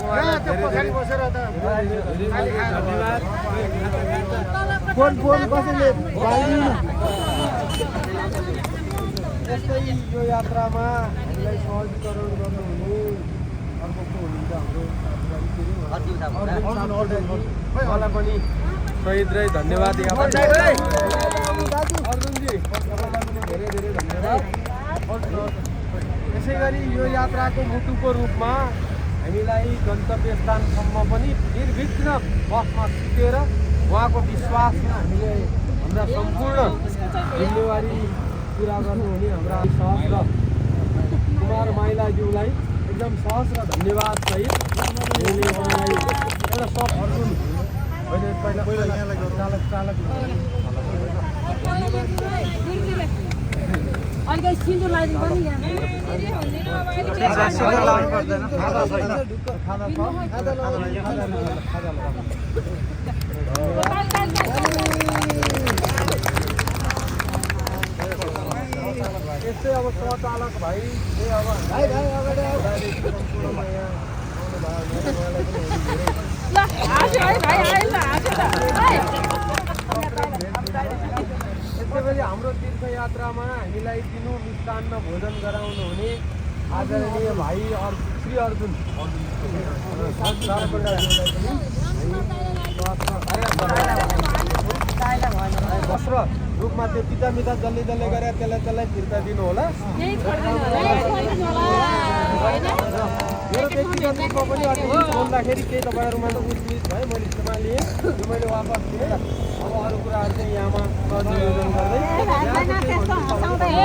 उहाँलाई धेरै धेरै धन्यवाद। फोन कसैले बाल्दिनु यस्तै यो यात्रामा हामीलाई सहजीकरण गर्नुहुने अर्को को हुनुहुन्छ हाम्रो उहाँलाई पनि सहितै धन्यवाद अर्जुनजी तपाईँलाई पनि धेरै धेरै धन्यवाद। यसै गरी यो यात्राको मुटुको रूपमा हामीलाई गन्तव्य स्थानसम्म पनि निर्विघ्न बसमा सुतेर उहाँको विश्वासमा हामीले हाम्रा सम्पूर्ण जिम्मेवारी पुरा गर्नुहुने हाम्रा सहज र कुमार माइलाज्यूलाई एकदम सहज र धन्यवाद सहित हामीले उहाँलाई एउटा सब अर्जुन अहिले पहिला चालक अहिले सिन्दुर लगाइदिनु पनि यहाँ यस्तै अब सहचालक भाइ अब यसै गरी हाम्रो तीर्थयात्रामा हामीलाई दिनु मिष्टान्न भोजन गराउनु हुने आदरणीय भाइ श्री अर्जुन वस्त्र रूपमा त्यो पिता मिता जसले गरेर त्यसलाई फिर्ता दिनु होला। मेरो व्यक्तिगत रूपमा पनि अलिकति बोल्दाखेरि केही तपाईँहरूमा त उच्च भयो, मैले क्षमा लिएँ, यो मैले वापस दिएँ। अब अरू कुराहरू चाहिँ यहाँमा संयोजन गर्दै